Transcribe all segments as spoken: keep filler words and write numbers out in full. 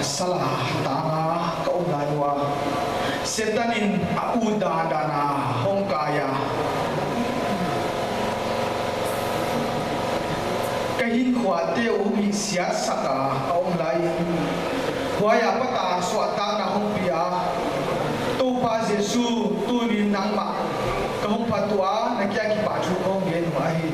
Sal a tang a ka om lai ua, Setan in a ut dandan a hong kai a, ka hinkhuate uh hong hihsiatsak a ka om lai. Huai apat a suahtakna hong pia, Toupa Jesu, tuni'n nangmah ka hong phat ua, na kiang kipahthu ka hon gen uh ahi.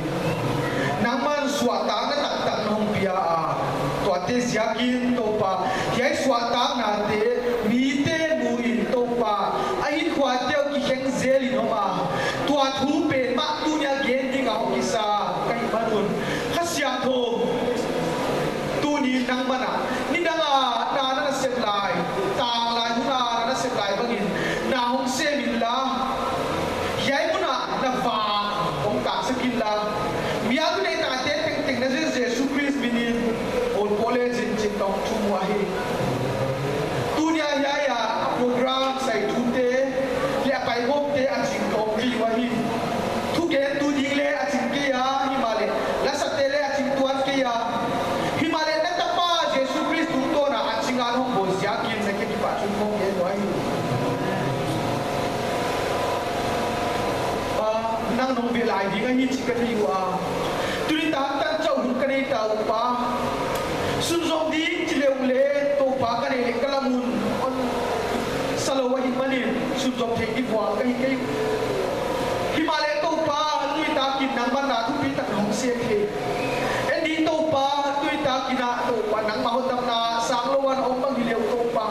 Nangman suahtakna taktak na hon pia a, tuate ziakin Toupa, hiai suahtaknate miten mu in Toupa, a hinkhuate uh kikheng zel in om a, tua thu pen mah tuni a gen ding a hong kisa ka hihman un, Kha Siangthou, tuni nangman a, nidang a na na sep lai, tanglai hun a na na sep lai bangin, na hong sem inla, hiai mun a na vang hong tangsak inla, mial tu nei tangte tengteng na Jesu Khrist min in, Paul Paul le zin chin tong thum uh ahi. Tuni a hiai a program saitute leh a paikhawmte a ching tawm kei uh ahi. Thugentu ding leh a ching kei a, himahleh lasate leh a ching tuan kei a, himahleh na tapa Jesu Khrist tungtawn a a ching a hon bawl ziakin na kiang kipahthu ka hon gen uh ahi. Pa, nang nong ve lai ding ahi chih ka thei ua, tuni tan tan chauh hun ka nei ta uh Pa. Sunzom ding chi leh uleh Toupa ka neih leh ka lam un hon sa lou ahihmanin sunzom thei di vual ka hi kei uh. Himahleh Toupa, nuitakin nangman na thupi tak na hon sem thei. En ding Toupa, tuitakin a Toupa nangmah hotdamna sang lou a na om bang hi leh uh Toupa,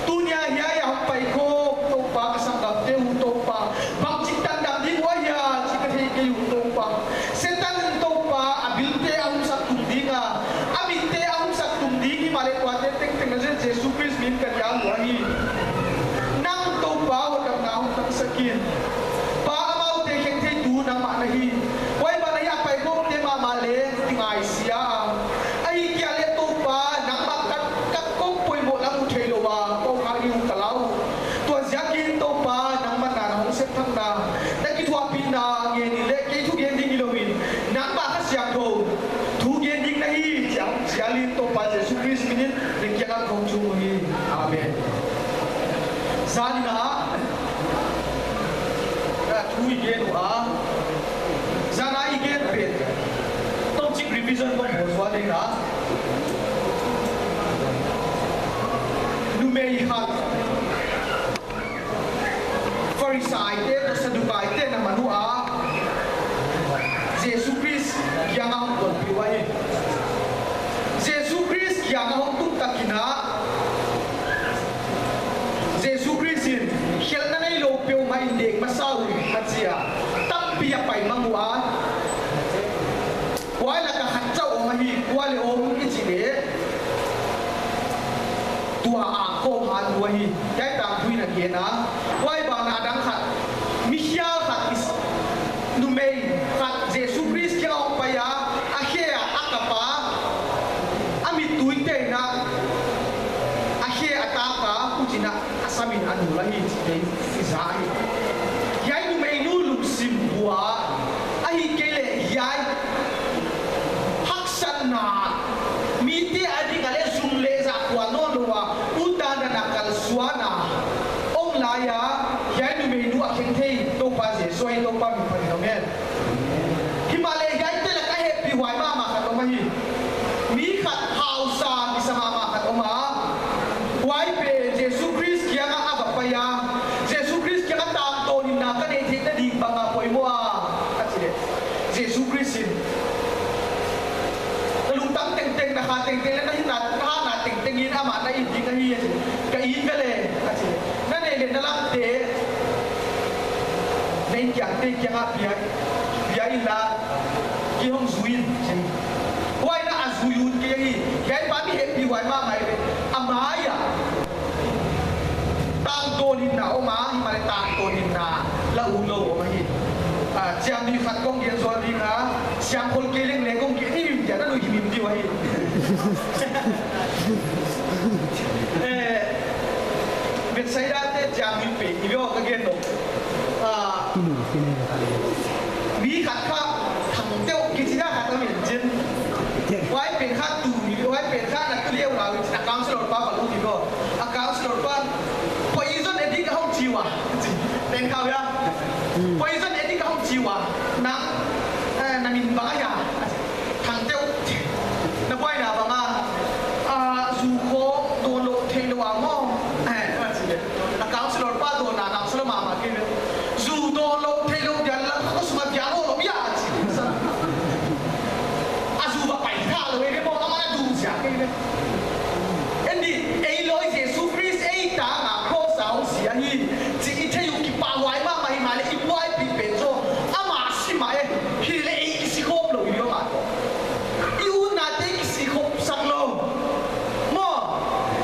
tuni a hiai a hong paikhawm Toupa ka sanggamte uh Toupa, bangchik tan dam ding uh ahia chih ka thei kei uh Toupa. Setan in Toupa a bilte a humsak tung ding a, a mitte a humsak tung ding, himahleh tuate tengteng na Jesu Khrist min ka nial uh ahi. Nang Toupa hotdamna hon tangsak in. Pa, amaute khentheitu nangmah na hi. Huai ban ah a paikhawmte mahmah leng kingaisia a, ahihkeileh Toupa nangmah kat kat kong poimoh lam uh theilou a, kong khak ding uh ka lau. Tua ziakin Toupa nangman na na hong sep thakna, na kithuahpihna ngen in leh kei thugen ding hilou in, nangmah Kha Siangthou thugen ding na hi chih a hon chial in Toupa Jesu Khrist min in na kiang ah kong chung uhi. Amen. Zan in a, a thu i gen ua, zan a i gen pen tawmchik revision kong bawl zual ding a. Numei khat Pharisaite toh Sadukaite na man ua, Jesu Khrist kiang a hong tonpih uh ahi. Jesu Khrist kiang a hong tung tak in a, Jesu Khrist in, khelhna neilou peuhmah in dek masa un, a chi a, tampi a pai mang ua. Huai lak ah khat chauh om ahi, kua leh om i chih leh, tua a kawm han uh ahi. Hiai tangthu in a gen a, huai ban ah dang khat, mikhial khat, is-, numei khat Jesu Khrist kiang a hong pai a, a khe ah a kap a, a mittui teng a, a khe a tak a, huchi'n a a sam in a nul ahi chih i za hi. Hiai numeinu lungsim bua, ahihkeileh hiai haksatna, mite a ding a leh zum leh zah kual nawnlou a, ut dandan a kalsuan a om lai a, hiai numeinu a khenthei Toupa Jesu ahi. Toupa min phat in om hen. Himahleh hiaite lak ah hehpihhuai mahmah khat om ahi. Mi khat hausa kisa mahmah khat om a, huai pen Jesu Khrist kiang ah a va pai a, Jesu Khrist kiang ah tangtawn hinna ka neih theihna ding bang a poimoh a, a chi leh, Jesu Khrist in, na lungtang tengteng, na kha tengteng leh na hinna, na hatna tengteng in amah na it ding ahi, a chi. Ka it ve leh, a chi leh, na neih leh na lamte na innkiangte kiang ah pia, pia inla, kei hong zui in, chi. Huai in a zui ut kei hi. Hiai pa mi hehpihhuai mahmah ve. A mai ah tangtawn hinna om a, himahleh tangtawn hinna la ut lou om ahi. Ah, chiamnuih khat kong gen zual ding a, siangkhol kei leng leng kong gen himhim dia, na nuihmang ding uh ahi. Eh, Bethsaida te chiamnuih pen i ve aw, ka gen lou. Ah, mi khat kha thang teuh kichi na khat om in chin. Huai pen kha tu mi, huai pen kha na tu leh uh la, a councilor pa Bang ahia? Thangteu. Na buaina bang a? Ah, zu khawng dawnlouh theilou a maw? Eh, a counselor pa dawnna, counselor mahmah kei ve. Zu dawnlouh theilou dial a, khawsung a vial lou lou hia chi. A zu va pai tha lou ve maw, amah na du ziak kei ve. Eini, ei loi Jesu Khrist ei tang a cross a hong si ahi chih i thei uh kipahhuai mahmah himahleh i buaipih pen zaw, amah si mah e, hileh ei i si khawm lou i om a. I utnate i si khawm sak lou. Maw,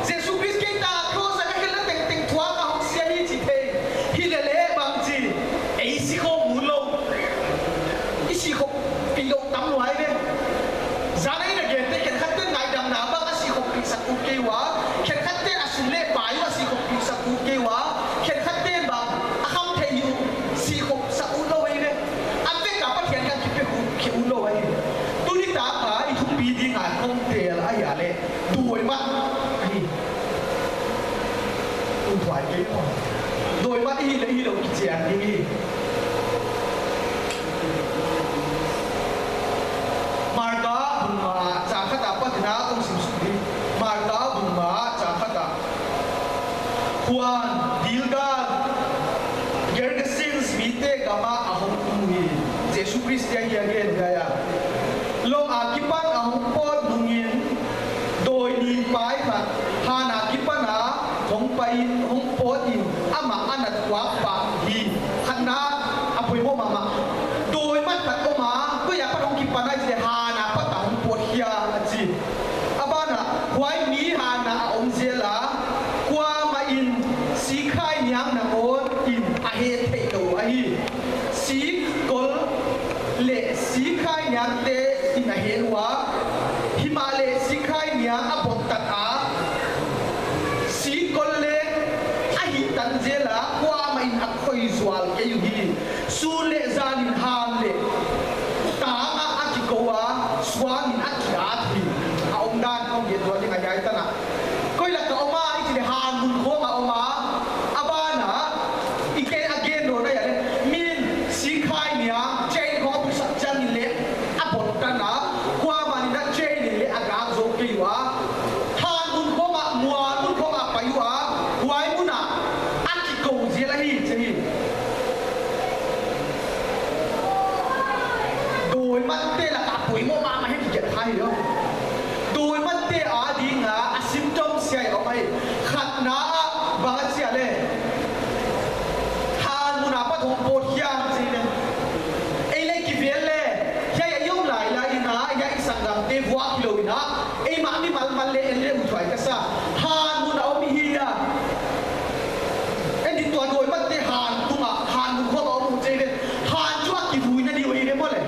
Jesu Khrist kei tang a cross a ka khelhna tengteng thuak a hong si ahi chih thei. Hileleh bangchi, ei si khawm lou. I si khawm pi lou tam lou ahi ve. Zan a i na gente khenkhat ten ngaidamna bang a si khawm pi sak ut kei ua. Khenkhat ten a sum leh pai uh a si khawm pi sak ut kei ua. Khenkhat ten bang a kham thei uh si khawm sak ut lou ahi ve. A vek a Pathian ka kipe khawm khe ut lou ahi. Tuni tak a i thupi ding a kong tel ahihleh dawi mat ahi. Tung thuai kei maw. Dawi mat i hih leh hilou kichian ding hi. Marka bung nga chang khat apat in a kong sim suk di. Marka bung nga chang khat a. Huan, gilgal Gergesenes mite gam ah a hong tung hi. Jesu Khrist a hi a gen gaya. Long a kipan a hong pawt nungin, dawi nin pai khat han a kipan a hong pai, hong pawt in, amah a na tuak pah hi. Khatna a poimoh mahmah. Dawi mat khat om a, koi a pat hong kipan a i chih leh han a pat a hong pawt hi a chi. A ban ah, huai mi han a a om zel a, kuamah in sikhai niang nangawn in a het theih lou ahi. Sikol leh sikhai niangte in a het ua, himahleh sikhai niang a bottan a, sikol leng a hihtan zel a, kuamah in a khoi zual kei uhi. Sun leh zan in han leh tang ah a kikou a, suang in a kiat hi. A omdan kong gen zual ding a, hiai tan ah. Koi lak a om a i chih leh han mun khawng a om a, a ban ah i kei a gen nawn a, hiai leh min sikhai niang chain khawng a buksak chiang in leh a bottan a, kuamah in a chain in leh a gak zou kei ua. Han mun khawng a, mual mun khawng a pai ua, huai mun ah a kikou zel ahi chih hi. Dawi matte lak a poimoh mahmah hi kigelh kha hi lo. Dawi matte a ding a a symptoms hiai om ahi. Khatna ah bang a chi a leh, han mun a pat hong pawt hiam chi leh. Ei leh kivel leh, hiai a i om lailai in a, hiai i sanggamte vuak hilou in a, eimah mimal mal leh en leh uthuai ka sa. Han mun a om i hi a. Eini, tua dawi matte han tung a, han mun khawng a om uh chih leh, han chu a kivuina di uh ahi ve maw leh.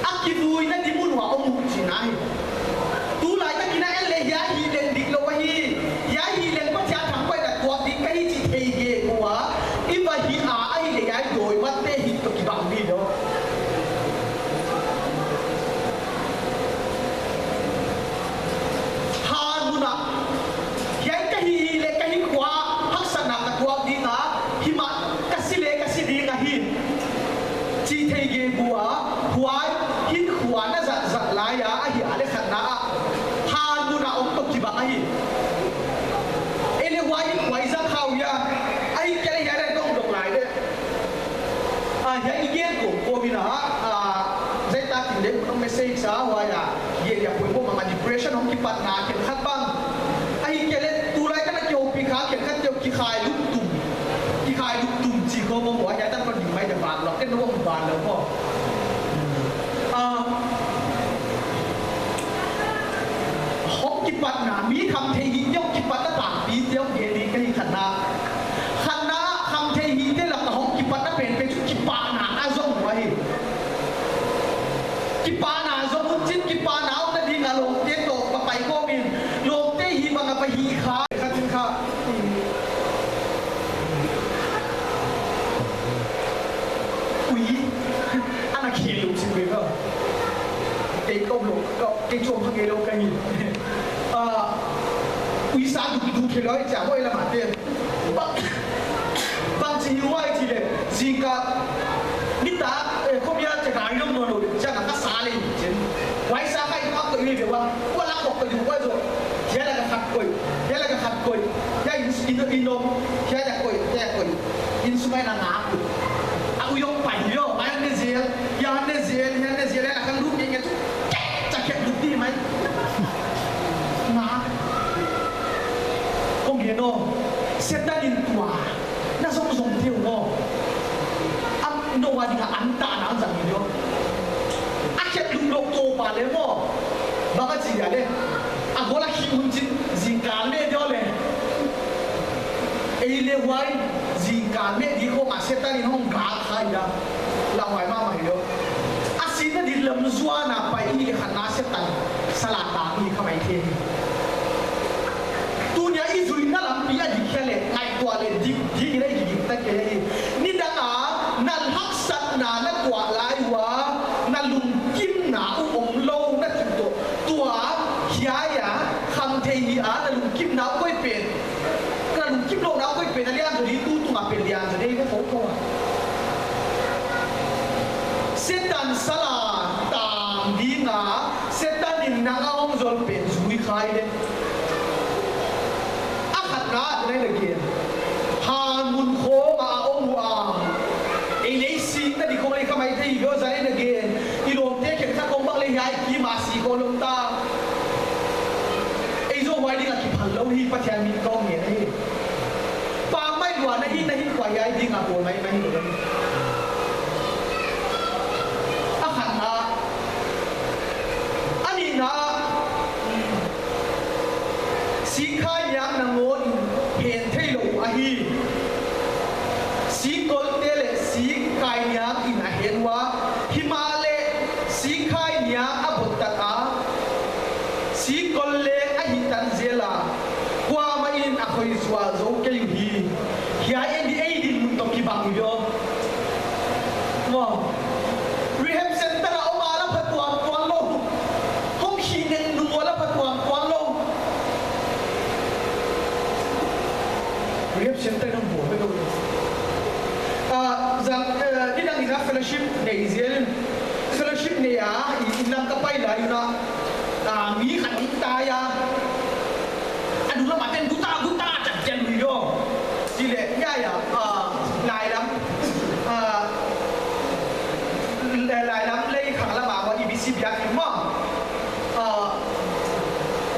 A kivuina di mun ua om uh chihna hi. Tulai tak in a en leh hiai hi leng dik lou ahi. Hiai hi leng Pathian thangpaihna tuak ding ka hi chih thei gige ua i va hih a, ahihleh hiai dawi matte hih toh kibang di lou. Han mun a, hiai ka hih leh ka hinkhua haksatna ka tuak ding a, himahleh ka si leh ka si ding ahi chih thei gige ua, huai hinkhua na zat zat lai a, ahihleh khatna ah han mun a om toh kibang ahi. Ei leh huai hinkhua i zang kha uh hia, ahihkeileh hiai leh dong dong lai leh. Ah, hiai i gen kawmkawm in a, ah, zai tak in leh mun message a huai a gen a poimoh mahmah, depression hong kipatna khenkhat bang. Ahihkeileh tulai tan a kihoupi kha khenkhatte uh kikhailup tum. Kikhailup tum chi khawng om ua, hiai tan kon ding mai dia ban lou, ken lou om ban lou maw. Ah, hong kipatna, mi khamtheihihte hong kipatna tampi te hong gen ding ka hi khatna. Khatna, khamtheihihte lak a hong kipatna penpen chu kipahna a zong uh ahi. Kipahna zong uh chin, kipahna omna ding a lawmte toh va pai khawm in, lawmte hih bang a va hih kha. Khat in kha, ui, ana khel lou sin ve ka. Kei ka um lou, ka, kei chu om kha ngei lou ka hi. Ah, ui sa du, du khe lou, cha hoi la ma te. Bang, bangchi hi uai chi leh, zingkal, nitak, eh, khawmia cha gari lom nawn lou, Inn om, hiai a koih, hiai a koih. Inn sung ah na ngak. A uiom pai lou, mai ne zel, hiai ne zel, hiai ne zel, a kan lut nge nge chu. Chakhet lut di mai. Ngak. Kong gen aw, Setan in tua na zong zong thei uh maw. Am no wa ding a an ta na zang ni lou. A khet lum lou Toupa leh maw. Bang a chi dia leh. A gol a khi un chin zingkal meh dia leh. Ei leh huai zingkal meh di khong a Setan in hong gak kha dia. Lauhuai mahmah hi lou. A sihna di lam zuan a pai i leh khat na Setan sal a tang i kha maithei. Tuni a i zuihna lampi a dik khia leh, ngaihtuah leh dik, dik leh i dik tak kei hi. Nidang a na haksatna na tuah lai ua, na lungkimna uh om lou na tuh toh. Tua hiai a kham thei hi a, na lungkimna uh koi pen. Na lungkim louhna uh koi pen, a lian zaw di, tu tung a pen lian zaw di, ka ko ko a. Setan sal a tang ding a, Setan in nang a hong zol pen zui kha i leh. A khatna, a khatna na gen. Hang mun khong a om ua. Ei leh sihna di khong leh kha maithei i lou zan na gen. I lawmte khenkhat khong bang leh hiai kim a si khong lou ta. Ei zaw huai ding a kiphal lou hi Pathian min kong ngen hi. Pang mai lua na hi na hi kua hiai ding a bawl mai mai lou. A khatna. A nihna. Sikkhai niang nangawn in phen theilou ahi. Sikkolte leh sikkhai niang in a hen ua. Himahleh sikkhai niang a bottat a. Sikkol leng a hihtan zel a. Kuamah in a khoi zual zou kei uhi. Hiai ei di ei dinmun toh kibang hi lou. Maw. Rehab center a om a la phatuam tuan lou. Hong khi neng nung ua la phatuam tuan lou. Rehab center nang buat bek lou. Ah, zan, eh, nidang in a fellowship nei zel. Fellowship nei a, i, i lam ka pai lai un a. Ah, mi khat in tai a. A du lam a ten guta, guta, chat chat lui lou. Chi leh, ya, ya, ah, lai lam, ah, lai, lai lam lei khang lam a, wa E B C biak in maw. Ah,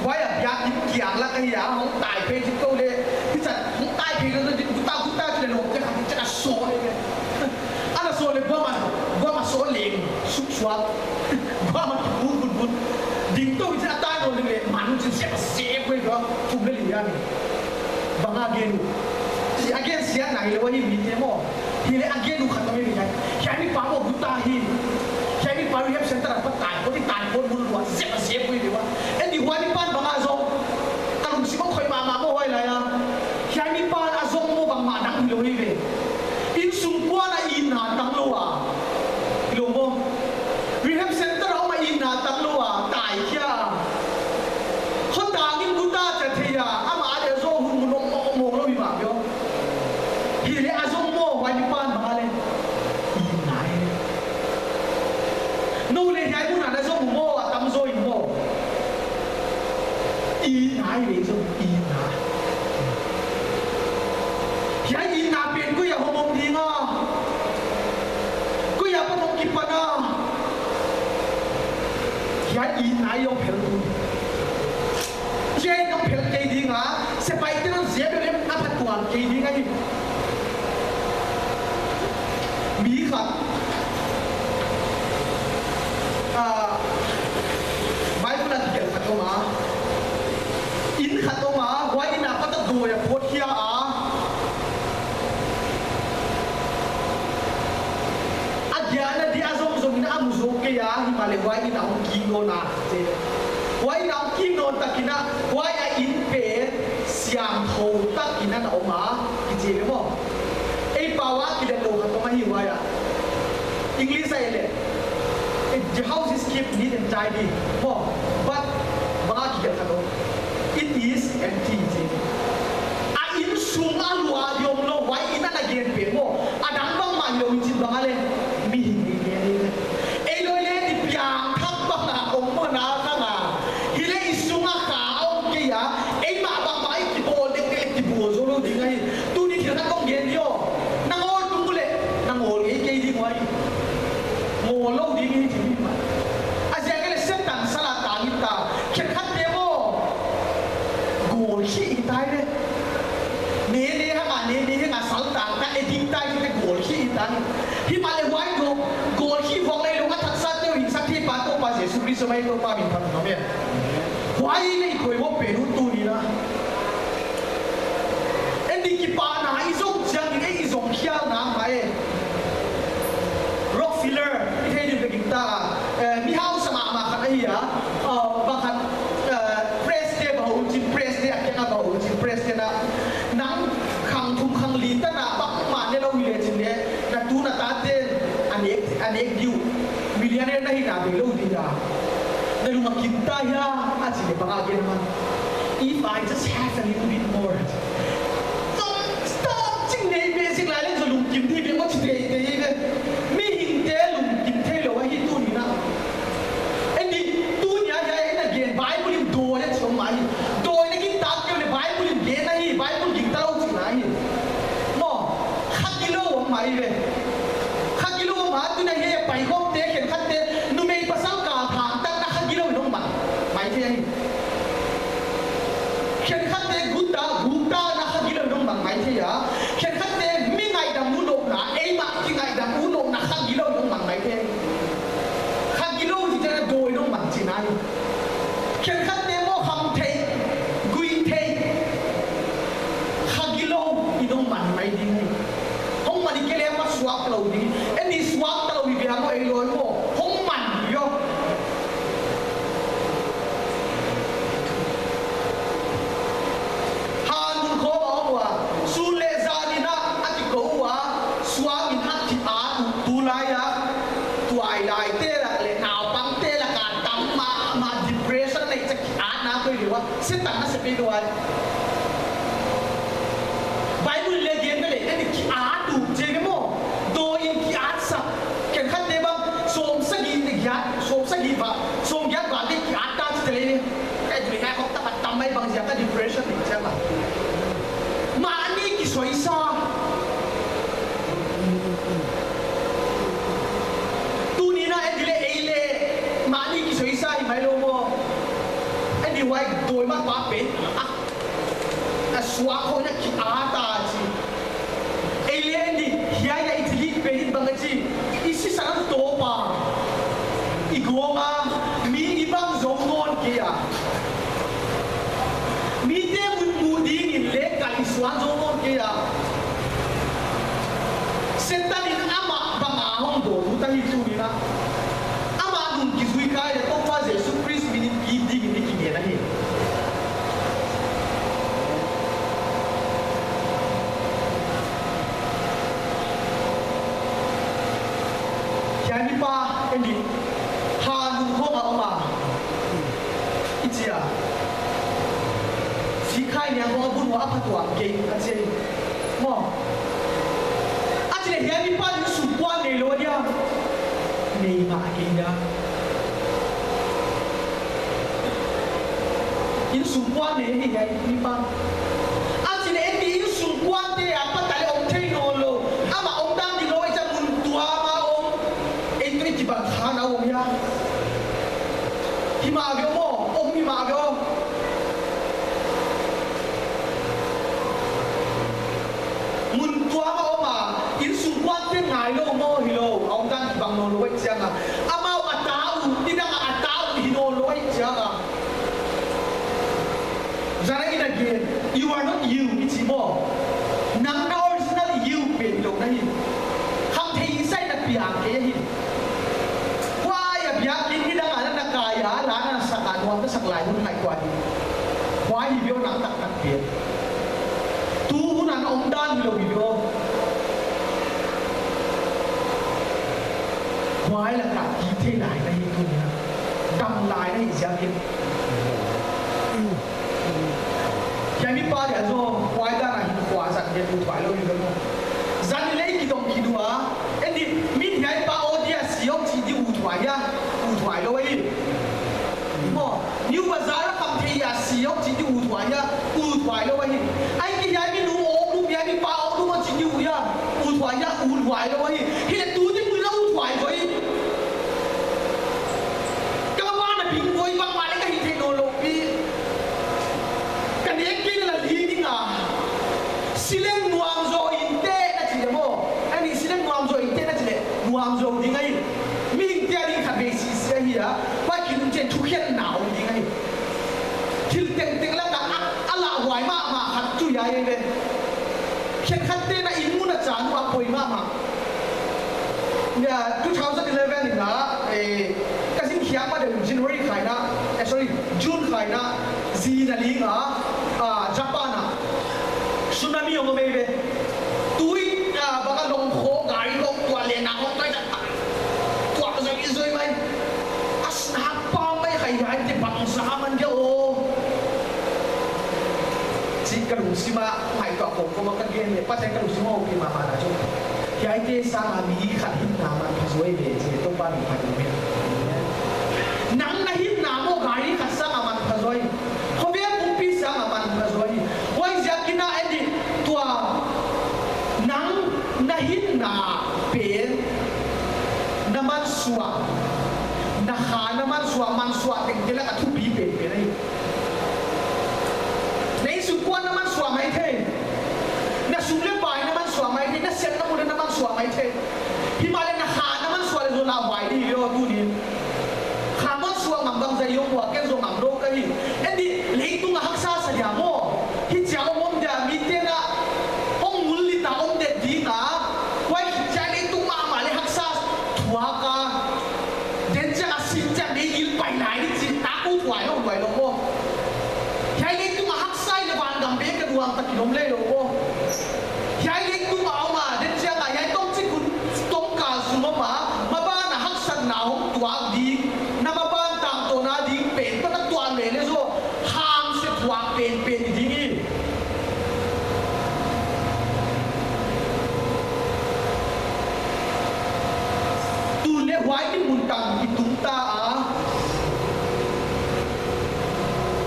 wa ya biak in kiang lak a ya, hong tai phei chi kou leh, hi chat, hong tai phei lou, guta, guta, chi leh lou, chi khat, chi khat so leh. Ana so leh, guam a, guam a so leng, suk suak. Guam a kibun bun bun. Ding tou i chin a tai nawn ding leh, man chin sep a sep wei ka, thum leh li a ni. Bang a gen uh. Chi a gen siat na hi lou hi mite maw. Hileh a gen uh khat om hi ni. Hiai mi pa maw guta hi. Hiai mi pa rehab center a pat tai, ko ti tai ko mun lua, sep a sep wei leh wa. Ei di huai mi pan bang a zong. Ka lungsim a khoi mahmah maw huai lai a. Hiai mi pan a zong maw bangmah dang hi lou hi ve. Innsung kuan a itna tang lou a. Hi lou maw. Rehab center a om a itna tang lou a, tai khia. Khotang in guta chia thei a, amah leh zaw hun mun om, om, om lou hi mah hi aw. Hileh a zong maw, huai mi pan bang a leh. Itna hi. Nou leh hiai mun a na zong maw, a tam zaw in maw. Itna hi ve zong, itna. Hiai itna pen koi a hong om ding a. Koi a pat hong kipan a. Hiai itna i hong phel tu. Hiai hong phel kei ding a. Sepaihte nang ziak leh a phatuam kei ding ahi. Mi khat. Ah, Bible a kigelh khat om a. Inn khat om a, huai inn a pat a dawi a pawt khia a. A giahna di a zong zong in a mu zou kei a, himahleh huai inn a hong kik nawn a, chi. Huai inn a hong kik nawn tak in a, huai a inn pen siangthou tak in a na om a, kichi ve maw. Ei pau a kilet lou khat om ahi huai a. English a i leh, "The house is kept neat and tidy." Maw, but bang a kigelh khat om. "It is empty," chi. A innsung a luah di om lou, huai inn a na gen pen maw. A dang bangmah lou in chin bang a leh, mihing in gen hi leh. Ei lou leh di piangthak bang a om maw na ka nga. Hileh i sung a kha a om kei a, eimah bangmah i kibawl dek dek kibawl zou lou ding. lou ding hi chi. A ziak leh Setan sal a tang i ta. Khenkhatte maw, gol khia i tai ve. Ne ne hang a, ne ne hang a sal tang ta, addict tai te gol khia i tai. Himahleh huai gol, gol khia vang leh lung a thak sa te uh hin sak thei pa Toupa Jesu Khrist mai Toupa min phat nom e. Huai leh i poimoh pen uh tuni a. En di kipahna i zong chiang in ei i zong khial nak mai. Rockefeller, i thei ding ka gingta, eh, mi hausa mahmah khat ahi a, eh, bang khat, eh, press te bang hong chin, press te a kiang a bang hong chin, press te na, nang khang thum khang li ta na, bangmah ne lou hi leh chin leh, na tu na ta ten, a nek, a nek di uh, millionaire na hihna bei lou di a. Na lung a kim ta hia, a chi leh bang a gen a man. If I just have a little bit more. Zong stop ching nei basic lai leng zong lungkim di bek maw chi teitei ve. Mihingte lungkim theilou ahi tuni a. En di tuni a hiai en a gen Bible in dawi a chi om ahi. Dawi na gingta kei leh Bible in gen ahi, Bible gingta lou chihna ahi. Maw, kha gilou om mai ve. Kha gilou om a tuni a hiai a pai khawmte, khenkhatte, numei pasal kal thangtatna kha gilou in om mai. Maithei ahi. Khenkhatte guta, guta na kha gilou in om mang maithei a. Khenkhatte mi ngaihdam uh lohna, eimah kingaihdam uh lohna kha gilou in om mang maithei. Kha gilou chihte na dawi in om mang chihna ahi. Khenkhatte maw khamtheih, guihtheih, kha gilou in om mang mai ding ahi. Hong man i kei leh mah suakta lou ding. En di suakta lou i bia maw ei loi maw. Hong man di uh. Hanmun khawng a om ua, sun leh zan in a kikou ua, suang in a ki-at uh tulai a, tuailaite lak leh naupangte lak a tam mahmah depression nei cha ki-atna koi di ua, Setan na sep di ua. Bible leh gen leh, en ki-at uh, chi maw, dawi in ki-at sak, khenkhatte bang, sawmsagih leh giat, sawmsagih val, sawmgiat val leh ki-at ta chi te leh. Ka et leh ka khawk ta ka tam mai bang ziak a depression nei chiang a. Mahni kisoisa. Tuni a en di leh ei leh mahni kisoisa hi mai lou maw. En di huai dawi mah pa pen. A, a suak khawng a ki-at a chi. Ei leh en di, hiai a i thilhih pen in bang a chi, i sisan a tawp a, i gawng a, mi i bang zou nawn kei a. Mite muh ding in leh kal i suan zou nawn kei a. Setan in amah bang a hong dawn ut ahi tuni a. Amah nun kizui kei leh Toupa Jesu Khrist min in kip ding in i kingen ahi. Hiai mipa, en di, hanmun khawng a om a. I chi a. Sikhai nia khawng a bun ua a phatuam kei, a chi. Maw. A chi leh hiai mipa in sum kuan nei lou dia. Nei mah kei dia. Innsungkuan nei hi hiai mipa. A chi leh en di innsungkuante apat a leh om thei nawn lou. Amah omdan di lou, ei cha mun tuam a om. Ei tuh i kibang kha na om hia. Hi mah ve maw, om hi mah ve. Mun tuam a om a, innsungkuante ngai lou maw hilou, a omdan kibang nawn lou ahih chiang a. Amau a ta uh, nidang a a ta uh hi nawn lou ahih chiang a. Zan a in a gen, you are not you, i chi maw. Nang na original you pen lou na hi. Khamtheih sa in a piang kei hi. Huai a biakin nidang a na kai a, la na sak a nuam na sak lai hun ngai kua hi. Huai hi ve nang taktak pen. Tu hun a na omdan lou hi ve. Huai lak a kithei lai na hi tuni a. Dam lai na hi ziakin. Hiai mipa dia zong, huai dan a hinkhua zat dia uthuai lou hi ve maw. Zan leh kidong kidua, en di, min hiai pa aw dia si om chih di uthuai a, uthuai lou ahi. Maw, New Bazaar a khamtheih a si om chih di uthuai a, uthuai lou ahi. Ahihkeileh hiai mi nu om lum, hiai mipa om lum om chih di ut a, uthuai a, uthuai lou ahi. Hileh tu di mun a uthuai zaw hi. Tu hiai ve. Khenkhatte'n a inn mun a chan uh a poi mahmah. Nia, two thousand eleven in a, eh, ka zin khiak ma deuh January kha in a, eh, sorry, June kha in a, zi na ling a, ah, Japan a tsunami hong om ve. Tui, ah, bang a long kho, gari hong tuak leh na hong tuak zak. Tuak zoi zoi mai. As na pa mai khai hiaite bangzah man dia aw. Chih ka lungsim a ngaihtuah kawmkawm a ka gen leh, Pathian ka lungsim a houpi mahmah na chu. Hiaite sang a mi khat hinna manpha zaw ve chih Toupa min phat in. Nang na hinna maw gari khat sang a manpha zaw. Khovel pumpi sang a manpha zaw. Huaiziakin a en di tua nang na hinna pen na mansuah, na kha na mansuah, mansuah tengteng lak a thupi penpen ahi. Na innsungkuan na mansuah maithei. Na sum leh pai na mansuah maithei. Na sepna mun na mansuah maithei. Himahleh na kha na mansuah leh zong na vai di leh tuni'n. Kha mansuah ngam bangzah i om ua, ken zong ngam lou ka hi. En di leitung a haksa sa dia maw. Hichia om om dia mite'n a hong ngul lita om det ding a. Huai hichia leitung mahmah leh haksa thuak a. Den chiang a sin chiang dei gil pai lai di chih tak uh thuai lou, thuai lou maw. Hiai leitung a haksa i leh vangam bek ka duang tak i lom lei lou maw. Hiai leitung a om a, den chiang a hiai tawmchik hun, tawmkal sung om a, maban a haksatna hong tuak ding, na maban tangtawn a ding pen, tua na tuah leh leh zaw, hangse thuak penpen ding hi. Tun leh huai dinmun tang i tung ta a.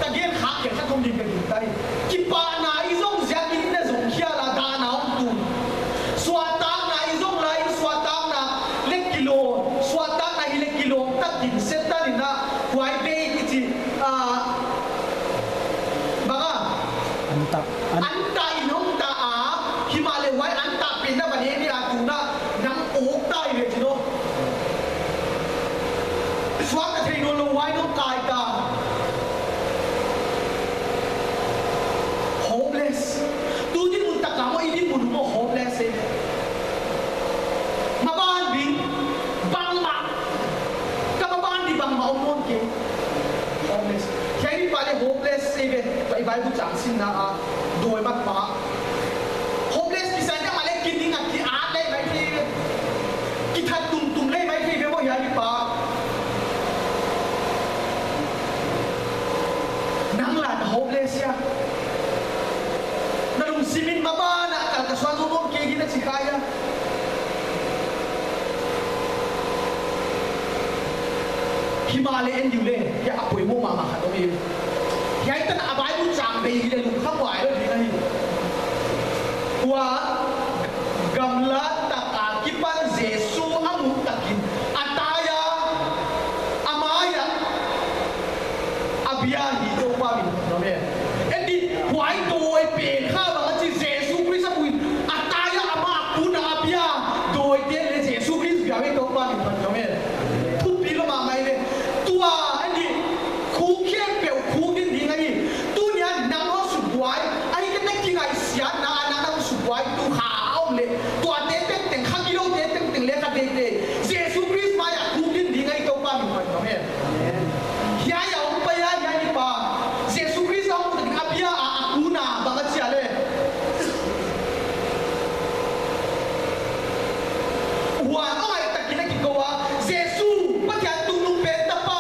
Ka gen khak khelh khat om ding ka gingta hi. Kipahna i zong ziakin na zong khial a dahna om tun. Suahtakna i zong lai in suahtakna leh kilawm, suahtakna hi leh kilawm tak in Setan in a huai bei kichi, ah, bang a. Antah, an- antah in hong ta a, himahleh huai antah pen na va ne ni a tun a, nang awk ta hi ve chin aw. Suak ka thei nawnlou huai nong kai ta. Hopeless. Tu dinmun tak a maw, i dinmun maw hopeless e. Maban ding bangmah. Ka maban ding bangmah om nawn kei. Hopeless. Hiai mipa leh hopeless e ve. Bai Bible chang simna a. Dawi mat pa. Hopeless kisai na mah leh kin ding a ki at lei maithei ve. Kithat tumtum lei maithei ve maw hiai mipa. Nang la na hopeless hia. Na lungsim in maban a kal ka suan zou nawn kei hi na chi kha hia. Himahleh en diu leh, hiai a poimoh mahmah khat om hi. Hiai tan a Bible chang bei hi leh lungkham huai lou ding ahi. Huan gamla tak a kipan Jesu a muh takin a tai a, a mai ah a bia hi. Toupa min phat in om e. En di, huai dawi pen kha bang a chi Jesu Khrist a muh in a tai a, amah a kun a a bia. Dawite'n leh Jesu Khrist bia ve. Toupa min phat in om e. Thupi lou mahmah ve. Tua en di, khuk khempeuh khuk in ding ahi. Tuni a nang hon sukbuai, ahihkeileh kingaihsiatna a nang hon sukbuai tu kha a om leh, tuate tengteng, kha giloute tengteng leh kha teitei Jesu Khrist mai ah khuk in ding ahi. Toupa min phat in om e. Hiai a hong pai a, hiai mipa Jesu Khrist a hong takin a bia a, a kun a bang a chi a leh. Huan a ngai takin a kikou a, Jesu, Pathian tungnungpen tapa,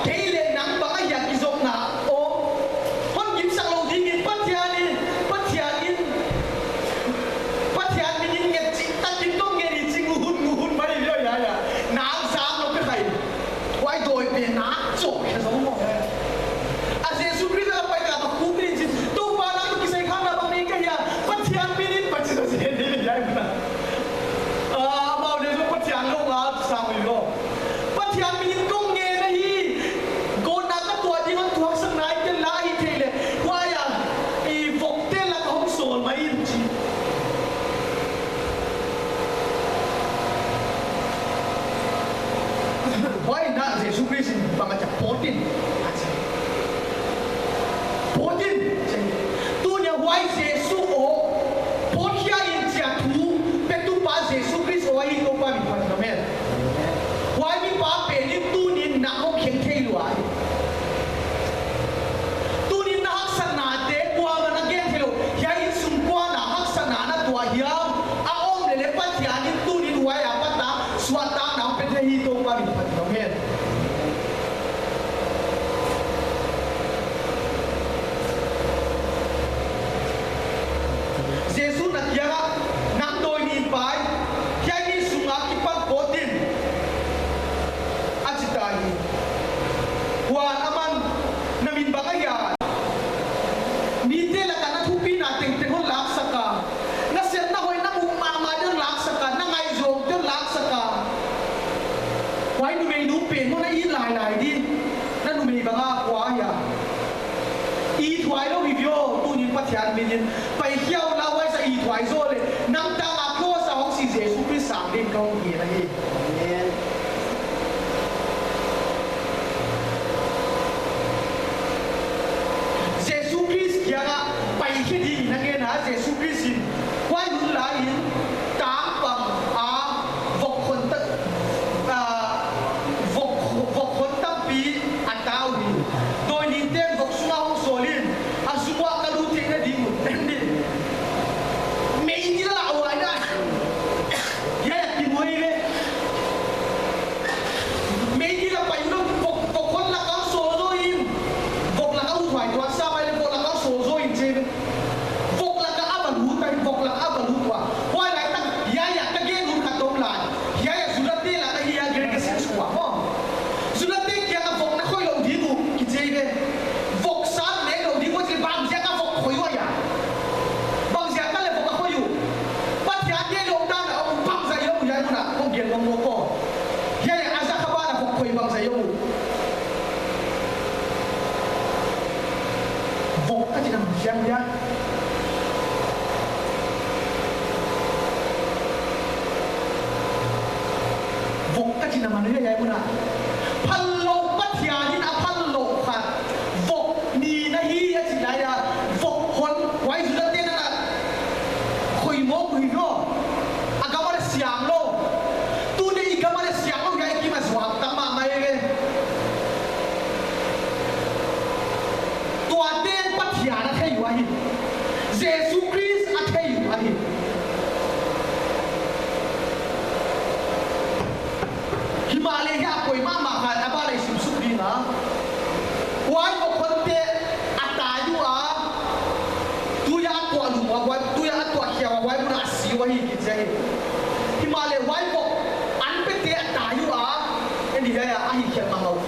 kei leh nang bang ahia kizopna om? Hon gimsak lou dingin Pathian in, Pathian in, Pathian min in nget chih takin nong nget hi chih nguhun nguhun mai leh hiai a. Nak zak lou pe khai. Huai dawi pen nak chawk khe zou maw. A Jesu Khrist a pai ka ba khuk in chi. Toupa nang kisai kha na bang nei ka hia. Pathian min in pa chi zou zen di hiai mun a. Ah, amau leh zong Pathian lou nga sang ui lou. Pathian min in kong ngen ahi. Gawtna ka tuah ding hon thuaksak nai ken la hi thei leh. Huai a, i vokte lak hong sawl mai in chi. Huai na Jesu Khrist in bang a chi a, pawt in. Pawt in. Tuni a huai Mo na it lailai di, na numei bang a kua hia. It huai lou hi vio, tuni'n Pathian min in. Pai khia un la, huai sa it huai zaw leh, nang tang a cross a hong si Jesu Khrist sang ding ka hon gen ahi. Amen. Jesu Khrist kiang a pai khe ding in a ngen a, Jesu Khrist in, huai hun lai in, tang pang a, vok khon ta, a, vok, vok khon tampi a tau hi. Dawi nin ten vok sung a hong sawl in, a sung uah ka lut theihna ding un, en di. Mei di la huai na. Hiai a kimuai ve. Mei di la pai un, vok, vok khon lak a sawl zaw in. Vok lak a ut huai tuan sa mai leh vok lak a sawl zaw in chi ve. Vok lak a va lut ta in, vok lak a va lut ua. Huai lai tak, hiai a ka gen hun khat om lai. Hiai a Judate lak a hi a, Gergesenes khuam maw. Judate kiang a vok na khoih lou ding uh, kichi ve. Vok san ne lou ding uh, chi bang ziak a vok khoih ua hia. Bang ziak a leh vok a khoih uh. Pathian deihlouhna a om bangzah i om uh hiai mun a, kong gen mawkmawk aw. Hiai a za kha ban a vok khoih bangzah i om uh. Vok ka chihna mun siang dia. Vok ka chihna mun hiai, hiai mun a. Phal lou, Pathian in a phal lou khat. Vok nin ahi a chih lai a. Vok hon, huai Judate'n a khoih mawk uh hi vio. A gam a leh siang lou. Tuni i gam a leh siang lou hiai kim a zuak tam mahmah ve. Tuate'n Pathian a thei uh ahi. Jesu Khrist a thei uh ahi. Himahleh hiai a poimoh mahmah khat a ban ah i sim suk ding a. Huai vok khonte a tai ua, tui a tuah lum ua, huai tui a tuah khia ua, huai mun a si ua hi kichi hi. Himahleh huai vok an pete a tai ua, en di hiai a hi khial mahmah uh.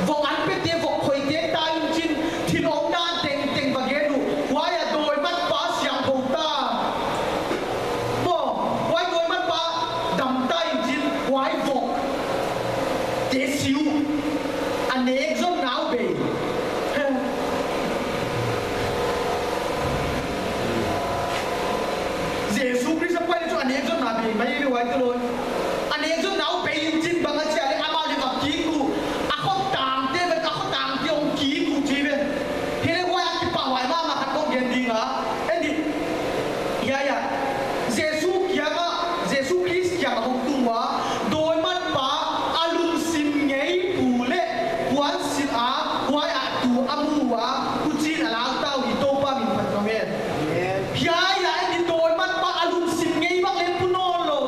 Vok an pete, vok khoite tai in chin, thil omdan tengteng va gen uh. Huai a dawi matpa siangthou ta. Maw, huai dawi matpa dam ta in chin, huai vok te si uh. A nek zonna uh bei. Jesu Khrist a pai leh chu a nek zonna bei mai ve huaite lou. A nek zonna uh bei in chin bang a chi a leh amah leh va kik uh. A khotangte ve, a khotangte hong kik uh chi ve. Hileh huai a kipahhuai mahmah khat kong gen ding a. En di. Hiai a. Jesu kiang a, Jesu Khrist kiang a hong tung ua. Dawi matpa a lungsim ngei pu leh puansilh a, huai a tu a mu ua, huchiin a lau ta uh hi Toupa min phat in om hen. Hiai a en di dawi matpa a lungsim ngei bang leng pu nawn lou.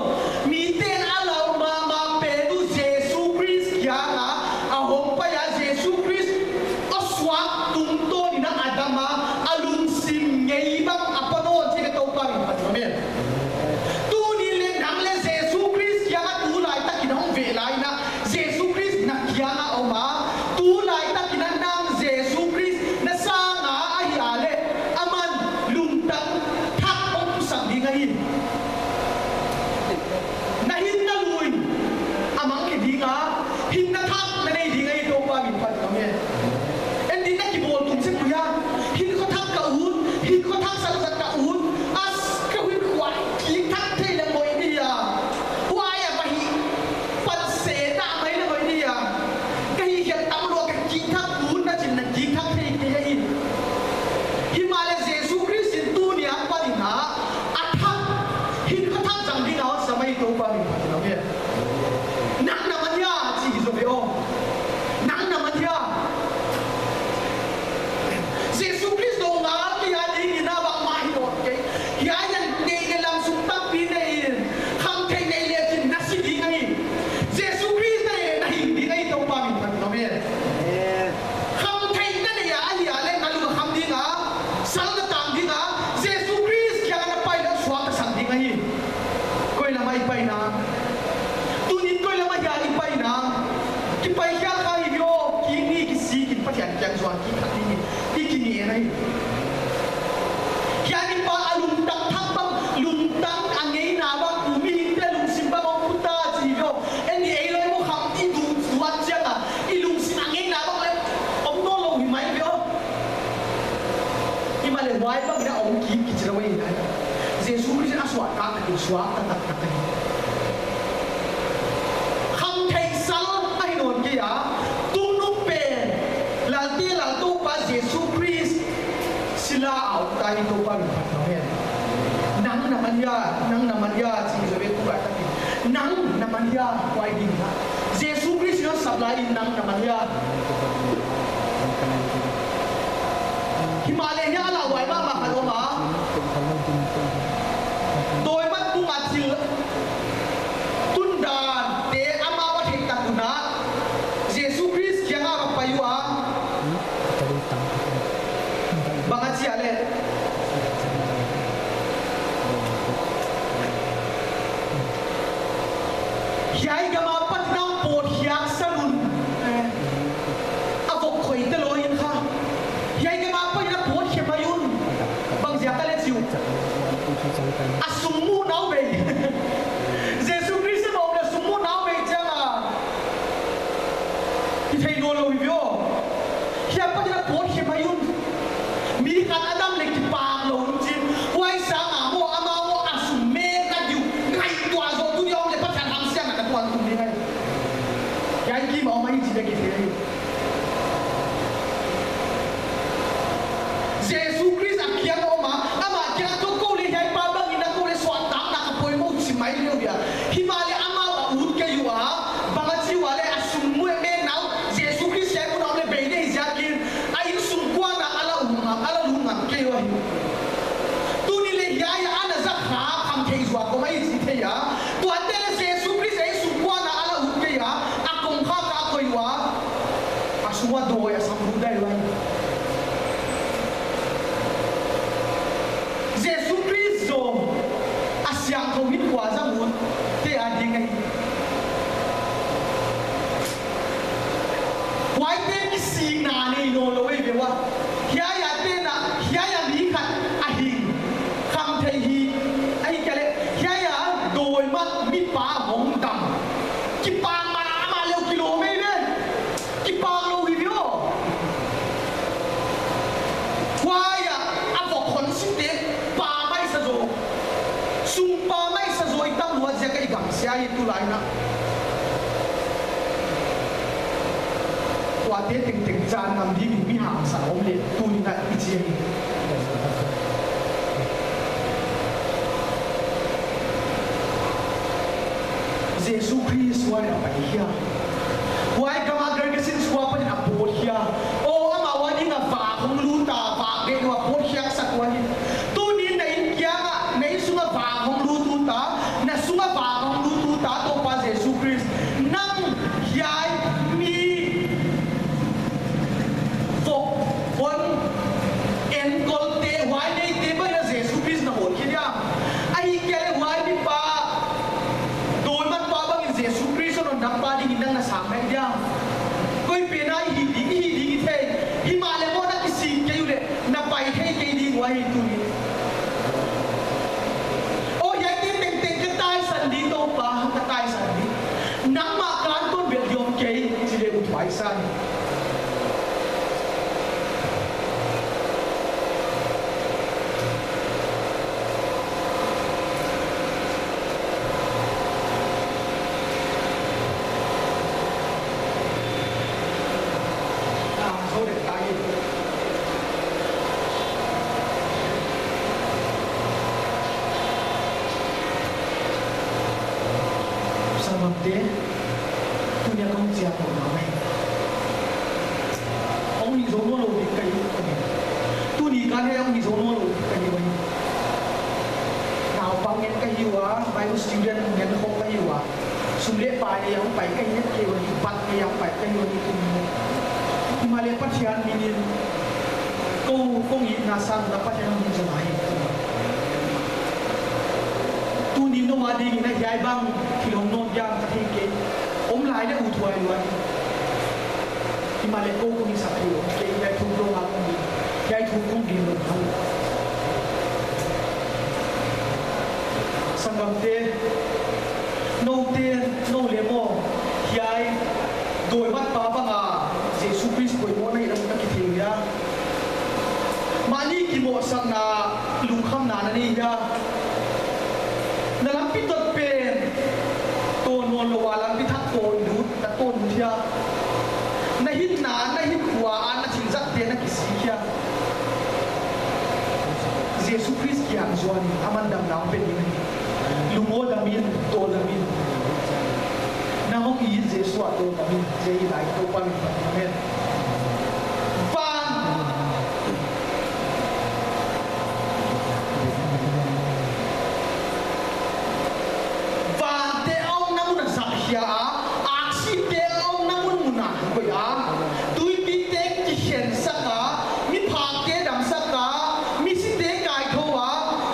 Mite'n a lau mahmah pen uh Jesu Khrist kiang a, a hong pai a Jesu Khrist a suak tungtawn in a dam a, a lungsim ngei bang a pa nawn chih ka Toupa min phat in om hen. Tuni leh nang leh Jesu Khrist kiang a tulai tak in hong veh lai in a, Jesu Khrist na kiang a om a, tulai tak in a nang Jesu Khrist na sang a ahih leh, aman lungtang thak hong pusak ding ahi. Na hinna lui a mang khe ding a, hinna thak na nei ding ahi Toupa min phat in om hen. En di na kibawl tung sek uh hia, hinkhua thak ka ut, hinkhua thak zat zat ka ut, as ka hinkhua kik thak thei leh ngoi di a. Huai a va hih pan se ta mai leh ngoi di a. Ka hihkhiat tam lou a ka kik thak ut na chin na kik thak thei kei ahi. Himahleh Jesu Khrist in tuni a pan in a, a thak, hinkhua thak zang ding a hon sam ahi Toupa min phat in om hen. Nang na man hia, chi hi zaw ve aw. Nang na man hia. Jesu Khrist lou ngal kia ding in a bangmah hi nawn kei. Hiai a nei leh lam sung tampi nei in. Khamtheih nei leh chin na si ding ahi. Jesu Khrist nei leh na hing ding ahi Toupa min phat in om hen. Khamtheihna nei a ahih leh na lung a kham ding a. Sal na tang ding a. Jesu Khrist kiang a na pai leh suakta sak ding ahi. Koi lam a i paina. Tuni'n koi lam a hia i paina. Kipai khial kha hi vio, kik ni kisik in Pathian kiang zuan kik thak ding hi. I kingen ahi. Hiai mipa a lungtang thak bang, lungtang a ngeina bang, pu mihingte lungsim bang hong pu ta chi vio. En di ei loi mo kham i du zuat chiang a. suak taktak ahi. Khamtheih sal ahi nawn kei a, tungnung pen Lalte Lal Toupa Jesu Khrist sila a ut ta hi. Toupa min phat ngam hen. Nang na man hia, nang na man hia, chih zoh ve tu lai takin. Nang na man hia, huai ding a. Jesu Khrist in a sap lai in nang na man hia. Himahleh hiai a lauhuai mahmah khat om a. Dawi mat bung a thil tundante amau a theih tak un a, Jesu Khrist kiang a va pai ua. Bang a chi a leh, hiai gam apat in a pawt hiak san un, eh, a vok khoi ta lou in kha. Hiai gam apat in a pawt hiak mai un. Bang ziak a leh chi uh, a sung muh nau bei. Jesu Khrist a om leh sung muh nau bei chiang a, i thei nawn lou hi ve aw. Hiai apat in a pawt hiak mai un. Mi khat a dam leh kipak lou un chin. Huai sang a maw, amau maw, a sung me na diu. Ngaihtuah zoh tu diu leh Pathian hamsiatna na tuan tum ding ahi. Hiai kim a om ahi chih leh kithei. Jesu Khrist a kiang a om a, amah kiang a tou kou leh hiai pa bang in a kou leh suahtakna ka poimoh chih mai leh uh hia. Himahleh amau a ut kei ua, bang a chi ua leh a sung muh me nau, Jesu Khrist hiai mun a om leh bei ding ziakin, a insung kuan a a la ut ngam, a la lut ngam kei ua hi. Tuni leh hiai a ana zak kha khamtheih zuak om ahi chih thei a. Tuate leh Jesu Khrist a insung kuan a a la ut kei a, a kongkhak a koih ua. A sung a dawi a sam lut dai ua. Jesu Khrist zong a siangthou mi kua zang ut te a ding ahi. Huaite kisikna nei nawn lou ei ve ua. Hiai a te na, hiai a mi khat a hing. Khamtheih hi, ahihkeileh, hiai a dawi mat mi pa hong dam. Kipak mahmah leh uh kilawm ei ve. Kipak lou hi ve aw. Huai a, a vok hon site, pa mai sa zaw. Sung pa mai sa zaw i tam lua ziak a i gam sia hi tulai na. Tuate tengteng chan ngam ding mi hangsan om leh tuni na i chi hi. Jesu Khrist huai a pai hia. Huai gam a Gergesenes khua apat in a pawt hia. Aw, amau a ding a vak hong lut a, vak deuh a pawt hiak sak ua hi. Tuni na inn kiang a, na inn sung a vak hong lut ut a, na sung a vak hong lut ut a, Toupa Jesu Khrist. Nang hiai mi vok hon enkolte, huai neite bang in a Jesu Khrist na hawlkhe diam? Ahihkeileh huai mi pa, dawi mat pa bang in Jesu Khrist hon dam pa ding in nang na sang mai diam? Koi pen a i hih ding, i hih ding i thei. Himahleh maw na kisik kei uleh, na pai thei kei ding ua hi tuni. Aw, hiaite tengteng ka taisan ding Toupa, ka taisan ding. Nangmah kantawn bel di om kei, chi leh ut huai sa hi. Sanggamte, tuni a kong chiang uh na mai. Hong hih zou nawn lou ding ka hi uh. Tuni kan hiai hong hih zou nawn lou ding ka hi uh. Naupang ngen ka hi ua, Bible student ngen khop ka hi ua. Sum leh pai nei a hong pai ka hi nget kei ua hi, bat nei a hong pai ka hi ua hi tuni. Himahleh Pathian min in kou, kong itna sang na Pathian min zong ahi. Tuni nou a ding in a hiai bang thil hong nawn diam ka thei kei. Om lai leh ut huai lua. Himahleh kou kong i sak hi ua, kei hiai thu lou ha kong hi, hiai thu kong gen lou ha. Sanggamte, noute, nou leh maw, hiai dawi mat pa bang a Jesu Khrist poimoh na hi lam ka kithei hia? Mahni kimohsakna, lungkhamna na nei hia? Na lam Na hinna, na hinkhua, na thil zatte na kisik hia. Jesu Khrist kiang zuan in, aman damna hong pe ding ahi. Lungawi dam in, tawldam in. Nang hong it Jesu ah tawldam in, Jesu lai Toupa min phat in. Amen. Van. Vante a omna mun a zak hia a, aksite a omna mun mun a koih a, tuipite kikhensak a, miphakte damsak a, misite kaithou a,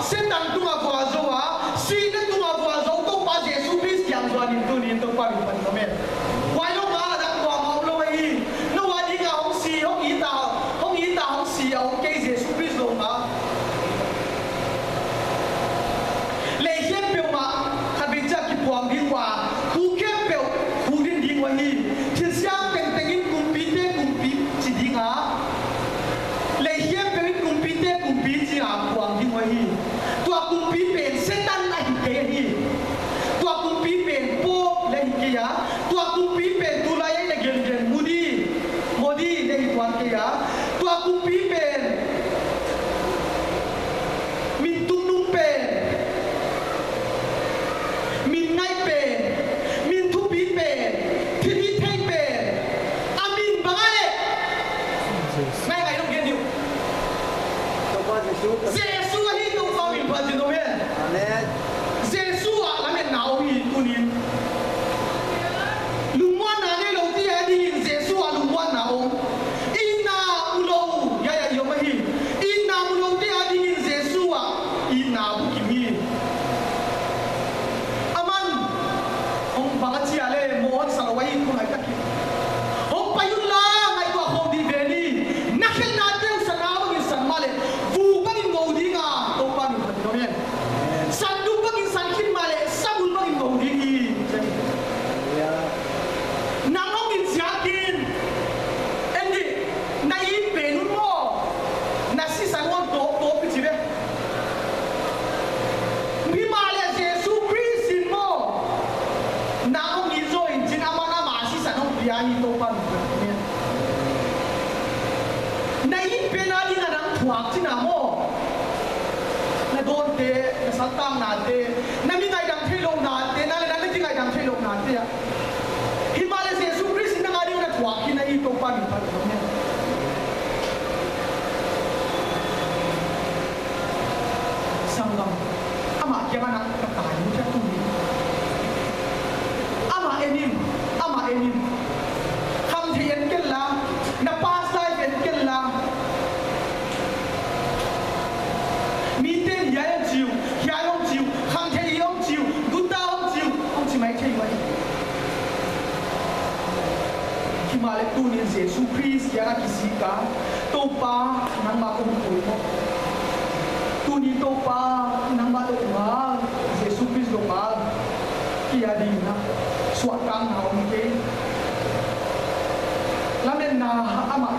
Setan tung a vualzou a, sihna tung a vualzou Toupa Jesu Khrist kiang zuan in tuni'n Toupa min phat in. Amen. Huai lou a dak kuamah om lou hi. Nou a ding a hong si, hong it a, hong it a, hong si a om kei Jesu Khrist lou a. Lei khempeuh mah khatvei chiah kipuang ding ua, hu khempeuh hu din ding ua hi. Thilsiam tengteng in kumpite kumpi chi ding a, lei khempeuh in kumpite kumpi chi a puang ding ua hi. Tua kumpi pen Setan ahi kei hi. Tua kumpi pen Pope leh hi kei a. Tua kumpi pen tulai a i na gengen Modi, Modi leh hi tuan kei a. Tua kumpi pen min tungnung pen, min ngai pen, min thupi pen, thilhihtheih pen, a min bang a leh. Ngai ngai lou gen diu. Toupa Jesu. Jesu ahi Toupa min phat in. Amen. Amen. Jesu ah lametna om hi tuni'n. Lungmuanna neilou te adingin Jesu ah lungmuanna om. Itna mu lou, ya ya i om ahi. Itna mu lou te adingin Jesu ah itna bukim hi. Aman hong bang a chi a leh, mohon sa lou ahi tulai tak in. Hong pai un la, ngaihtuah khawm dih ve ni. Na khelhnate uh sana bangin san mahleh, vuk bangin ngou ding a, Toupa min phat in. Amen. San duk bangin san khin mahleh, sabul bangin ngou ding hi. Nang hong it ziakin, en di, na it pen un maw, na sisan un tawp tawp i chi ve. Himahleh Jesu Khrist in maw, nang hong it zaw in chin, aman ama sisan hong pia hi Toupa min phat in. Na it pen a ding a nang thuak chin a maw. Na dawnte, na saltangnate, na mi ngaidam theihlouhnate, na leh na na kingaidam theihlouhnate ah. Himahleh Jesu Khrist in nang a ding na thuak hi na hi Toupa min phat in. Sanggam, amah kiang ah na ka tai mu thei tuni. Amah en in, amah en in. Khamtheih en ken la, na past life en ken la. Mite'n hiai hong chi uh, hiai hong chi uh, khamtheih hong chi uh, guta hong chi uh, hong chi mai thei uh ahi. Himahleh tuni'n Jesu Khrist kiang ah kisik a, Toupa nangmah kon poimoh. Tuni'n Toupa nangmah lou ngal, Jesu Khrist lou ngal. Kei a ding in a, suahtakna om kei. Lametna amah